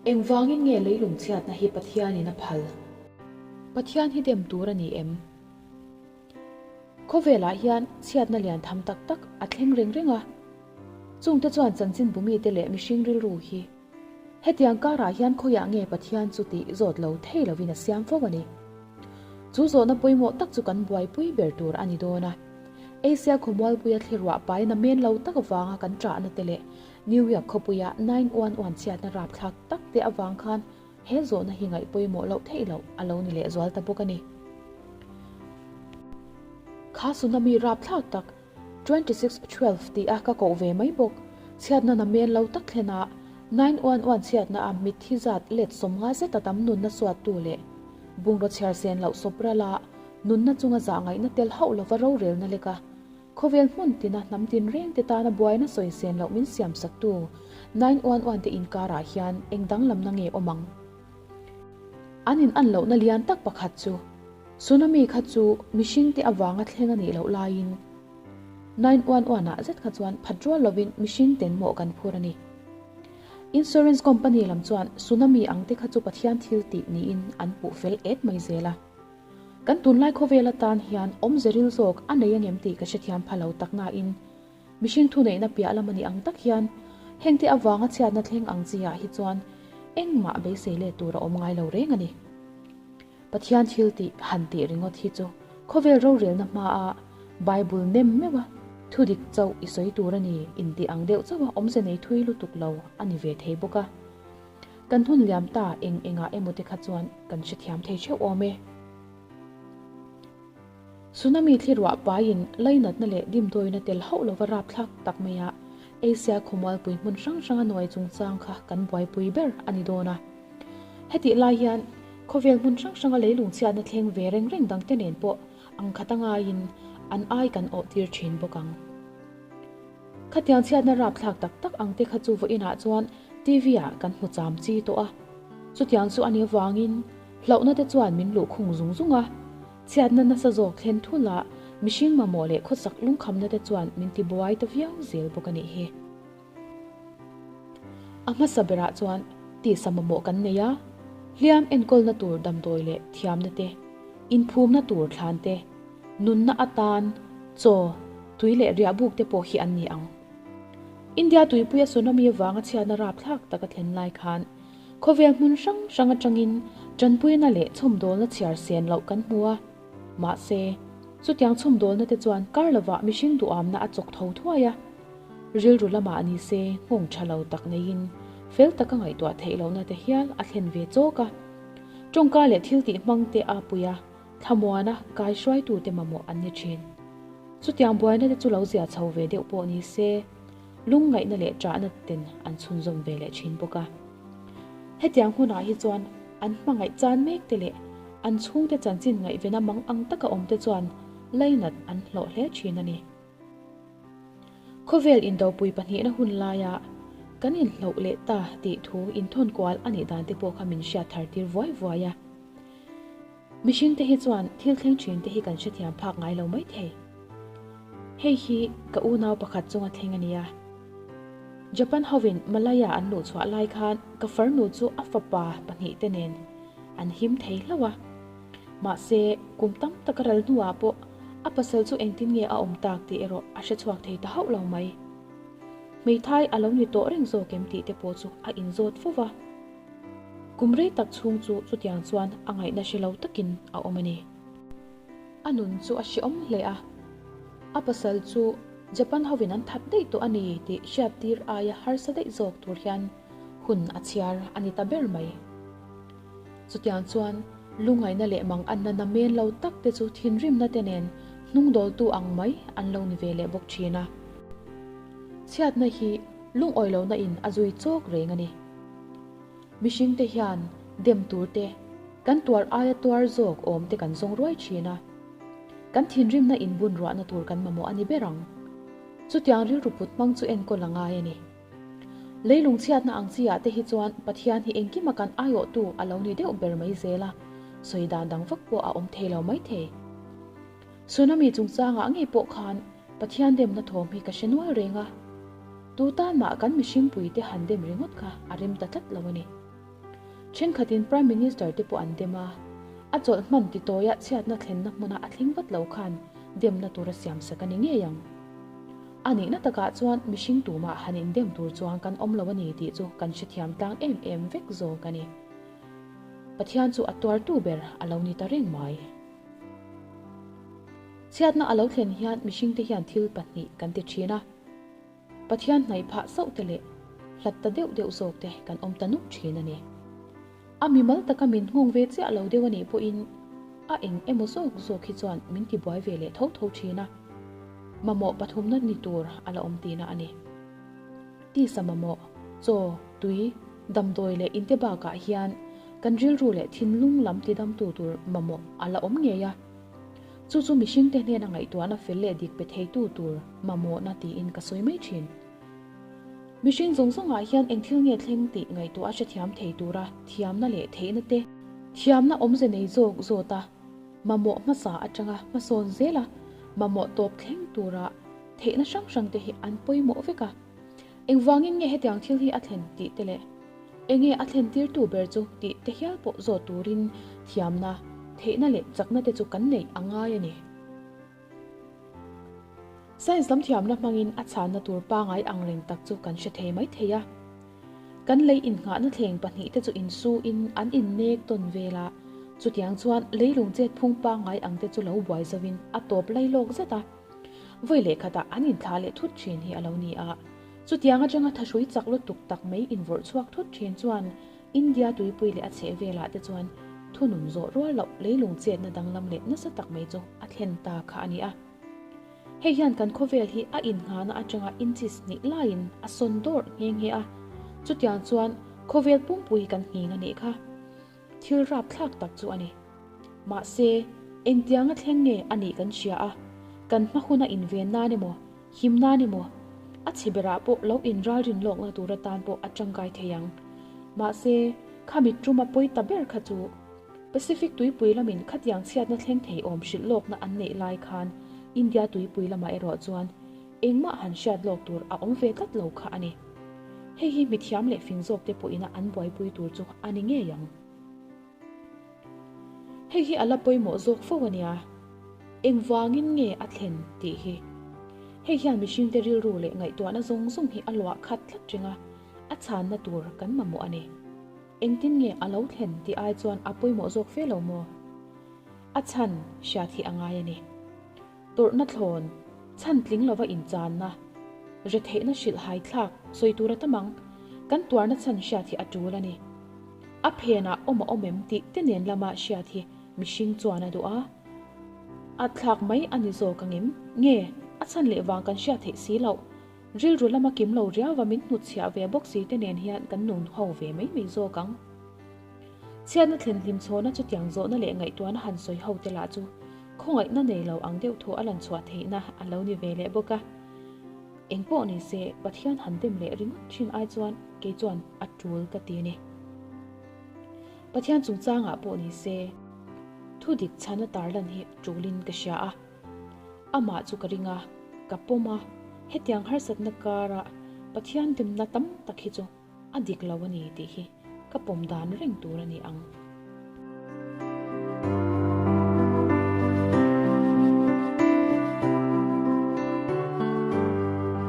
Engvangin nge leilung chhiatna hi Pathianin a phal? Pathian hi dem tur a ni em? Khawvelah hian chhiatna lian tham tak tak a thleng reng reng a. Chungte chuan chanchin bumite leh mihring rilru hi hetiang karah hian khawiah nge Pathian chu tih zawt lo thei lovin a siam fo a ni. Chu zawhna pawimawh tak chu kan buaipui ber tur a ni dawn a. Asia khawmualpuia thliruah paina men lo tak avanga kan ṭahna te leh New York khawpuia 911 chhiatna rapthlak tak te avang khan he zawhna hi ngaih pawimawh loh theih loh a lo ni lehzual ta bawk a ni. Kha tsunami rapthlak tak 2612 tih a ka koh ve mai bawk. Chhiatna na men lo tak thlen a, 911 chhiatna a mitthi zat let 50 zeta tam nunna suattu leh bungraw chhiar sen loh sawp rala nunna chunga zah ngaihna tel hauh lova rorelna lek a, khawvel hmun tina hnam tinreng te tana buaina sawi sen loh min siam saktu 911 te inkarah hian eng danglamna nge awm ang? An in an lohna lian tak pakhat chu Tsunami kha chu mihringte avanga thleng a nih loh laiin 911 ah zet kha chuan phat rual lovin mihring ten mawh kan phur a ni. Insurance company lam chuan tsunami ang te kha chu Pathian thil tih niin an puh fel et mai zel a. Kan tunlai khawvel atan hian awmze ril zawk a nei angem tih ka hrethiam pha lo tak nain Mihring thuneihna piah lam a nih ang tak hian hengte avanga chhiatna thleng ang chi ah hi chuan engmah beisei let tur a awm ngai lo reng a ni. Pathian thil tih han tih ringawt hi chu khawvel rorelna hmaa Bible nem meuh a, thu dik chauh i sawi tur a ni intih ang deuh chauh a awmze nei thui lutuk lo a ni ve thei bawk a. Kan hun liam ta eng engah emaw te kha chuan kan hrethiam thei theuh awm e. Tsunami thliruah paiin lainatna leh dimdawina tel hauh lova rapthlak tak maia Asia khawmualpui hmun hrang hranga nuai chungchang kha kan buaipui ber a ni dawn a. Hetih lai hian khawvel hmun hrang hranga leilung chhiatna thleng ve reng reng dangte nen pawh ang khat a ngaiin an ai kan awh tir thin bawk ang. Khatiang chhiatna rapthlak tak tak ang te kha chu vawiinah chuan TV ah kan hmu cham chi tawh a. Chutiang chu a nih avangin hlauhna te chuan min luh khung zung zung a. Chhiatna nasa zawk thlen thul a, mihring mamawh leh khawsak lungkhamna te chuan min ti buai ta viau zel bawk a nih hi. A hmasa berah chuan tisa mamawh kan nei a, hliam enkawlna tur damdawi leh thiamna te, inphumna tur thlan te, nunna atan chaw, tui leh riahbuk te pawh hi an ni ang. India tuipuia tsunami avanga chhiatna rapthlak taka thlen lai khan Khawvel hmun hrang hrang atangin tanpuina leh chhawmdawlna chhiar sen loh kan hmu a, mahse, chutiang chhawmdawlna te chuan kar lovah mihring duhamna a chawk tho thuai a. Rilru lamah ni se nghawng tha lo tak neiin fel taka ngaihtuah theih lohna te hial a thlen ve chawk a. Tawngka leh thiltih hmang te a pui a, thlamuana kaihruaitute mamawh an ni thin. Chutiang buaina te chu lo zia chho ve deuh pawh ni se, Lungngaihna leh ṭahna ten an chhunzawm ve leh ṭhin bawk a. Hetiang hunah hi chuan an hmangaih chan mek te leh an chhungte chanchin ngaihvena mang ang taka awm te chuan lainat an hlawh hle ṭhin a ni. Khawvel indopui pahnihna hun laia kan inhloh leh ta tih thu inthawn kual a nih dan te pawh kha min hriat thar tir vuai vuai a. Mihringte hi chuan thil thleng thin te hi kan hrethiam phak ngai lo mai thei. Hei hi ka unau pakhat chunga thleng a nia. Japan hovin Malaya an luh chhuah lai khan ka farnu chu a fapa pahnihte nen an him thei hlauh a. Mahse, kum tam taka ral hnuah pawh a pasal chu engtin nge a awm tak tih erawh a hre chhuak thei ta hauh lo mai. Hmeithai a lo ni tawh reng zawk em tih te pawh chu a inzawt fo va. Kum rei tak chhung chu chutiang chuan a ngaihna hre lo takin a awm a ni. A nun chu a hrehawm hle a, a pasal chu Japan hovin an that daih tawh a ni tih hriattir aia harsa daih zawk tur hian hun a chhiar a ni ta ber mai. Chutiang chuan lungaihna leh mang anna na men lo tak te chu thinrimna te nen hnungdawltu ang mai an lo ni ve leh bawk thin a. Chhiatna hi lungawi lohna in a zui chawk reng a ni. Mihringte hian dem tur te, kan tuar aia tuar zawk awm te kan zawng ruai thin a. Kan thinrimna inbun ruahna tur kan mamawh a ni ber ang. Chutiang rilru put hmang chu enkawl a ngai a ni. Leilung chhiatna ang chi ah te hi chuan Pathian hi engkima kan aiawhtu a lo ni deuh ber mai zel a, sawi dan dang vak pawh a awm thei lo mai thei. Tsunami chungchangah ngei pawh khan Pathian demna thawm hi ka hre nual reng a, tu tan mah kan mihringpuite han dem ringawt kha a rem ta tlat lo a ni. Thenkhatin Prime Minister te pawh an dem a, a chawlh hman titawia chhiatna thlenna hmuna a thleng vat lo khan demna tur a siamsak a ni ngei ang. A nihna takah chuan mihring tumah han indem tur chuan kan awm lo a ni tih chu kan hrethiam tlang em em vek zawk a ni. Pathian chu a tuartu ber a lo ni ta reng mai. Chhiatna a lo thlen hian mihringte hian thil pahnih kan ti thin a. Pathian hnaih phah sauh te leh hlat ta deuh deuh zawk te kan awm ta nuk thin a ni. A mimal taka min nghawng ve chiah lo deuh a nih pawhin a eng emaw zawk zawk hi chuan min tibuai ve leh tho tho thin a, mamawh pathumna ni tur a la awm tihna a ni. Tisa mamawh, chaw, tui, damdawi leh inte bakah hian kan rilru leh thinlung lam tidamtu tur mamawh a la awm ngei a. Chu chu mihringte hnena ngaihtuahna fel leh dik pe theitu tur mamawhna tiin ka sawi mai thin. Mihring zawng zawngah hian eng thil nge thleng tih ngaihtuah a hrethiam thei tura thiamna leh theihna te, thiamna awmze nei zawk zawta mamawh hmasa atanga hmasawn zela mamawh tawp thleng tura theihna hrang hrang te hi an pawimawh vek a. Engvangin nge hetiang thil hi a thlen tih te leh enge a thlen tirtu ber chu tih te hial pawh zawt turin thiamna, theihna leh chakna te chu kan neih a ngai a ni. Science lam thiamna hmangin a chhanna tur pangai ang reng tak chu kan hre thei mai thei a. Kan lei innghahna thleng pahnihte chu insuin an innek tawn vel a, chutiang chuan leilung chet phung pangai ang te chu lo buai zoin a tawp lailawk zet a. Vawi leh khatah an inthlah leh thut thin hi a lo ni a. Chutiang atanga thahrui chak lutuk tak mai invawrh chhuak thut thin chuan India tuipui leh a chheh velah te chuan thunun zawh rual loh leilung chetna danglam leh nasa tak mai chu a thlen ta kha a ni a. Hei hian kan khawvel hi a innghahna atanga inches hnih laiin a sawn dawrh nghe nghe a, chutiang chuan khawvel pumpui kan nghing a nih kha. Thil rapthlak tak chu a ni. Mahse, engtianga thleng nge a nih kan hria a, kan hma huna inven nan emaw, him nan emaw, a chhe berah pawh lo inralrin lawkna tur atan pawh a tangkai thei ang. Mahse, khami tuma pawi ta ber kha chu Pacific tuipui lamin khatiang chhiatna thleng thei awm hrilh lawkna an neih lai khan India tuipui lamah erawh chuan engmah han hriat lawk tur a awm ve tlat lo kha a ni. Hei hi mithiam leh fing zawk te pawhina an buaipui tur chu a ni ngei ang. Hei hi a la pawimawh zawk fo a nia. Engvangin nge a thlen tih hi. Hei hian mihringte rilru leh ngaihtuahna zawng zawng hi a luah khat tlat reng a, a chhanna tur kan mamawh a ni. Engtin nge a lo thlen tih ai chuan a pawimawh zawk fe lo maw? A chhan hriat hi a ngai a ni. Tawrhna thlawn, chhan tling lova inchanna, retheihna hrilh hai thlak sawi tur a tam ang, kan tuarna chhan hriat hi a tul a ni. A phenah awm a awm em tih te nen lama hriat hi mihring chuan a duh a. A thlak mai a ni zawk ang em? Nge, a chhan leh vang kan hriat theih si loh. Rilru lama kim lo riauva min hnutchhiah ve bawk si te nen hian kan nun ho ve mai mai zawk ang. Chhiatna thlen hlim chhawna chutiang zawhna leh ngaihtuahna han sawi ho te lah chu khawngaihna nei lo ang deuh thu a lan chhuah theihna a lo ni ve leh bawk a. Engpawh ni se Pathian han dem leh ringawt thin ai chuan kei chuan a tul ka ti a ni. Pathian chungchangah pawh ni se thu dik chhana tarlan hi tulin ka hria a. Amah chu ka ring a, ka pawm a, hetiang harsatna kara Pathian demna tam tak hi chu a dik lo a ni tih hi ka pawm dan reng tur a ni ang.